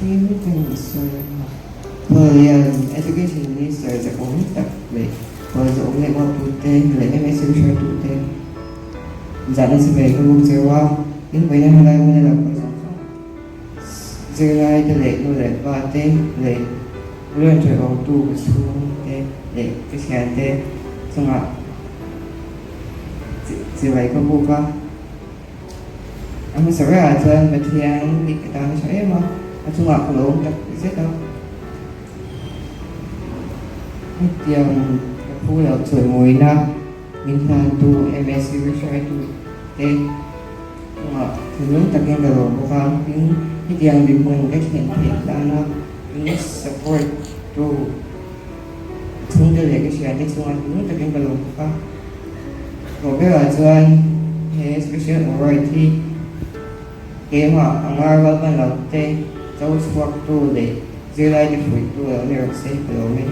Tlem kan sawi ang a, Khuallian Education Minister zahawm tak leh khual zahawm leh uaptute leh MSU hruaitute zahna chibai ka buk cheu a, in vawiina helai hmun a lo kal zawng zawng zirlaite leh nu leh pa te leh rian ṭawihawmtu ka chhungte leh ka thiante chungah chibai ka buk a. A hmasa berah chuan Pathian hi ka tan tha em a, a chungah ka lo awm tak zet a. Hetiang ka phu loh chawimawina min hlantu MSU hruaitu te chungah thinlung takin ka lawm bawk a, tin hetiang dinhmun ka thlen theih tana min support tu chhungte leh ka thiante chungah thinlung takin ka lawm bawk a. Roberta chuan he special award hi keimah anga rualban lo te cho chhuaktu leh zirlaite fuihtu lo ni rawh se ka lawm e.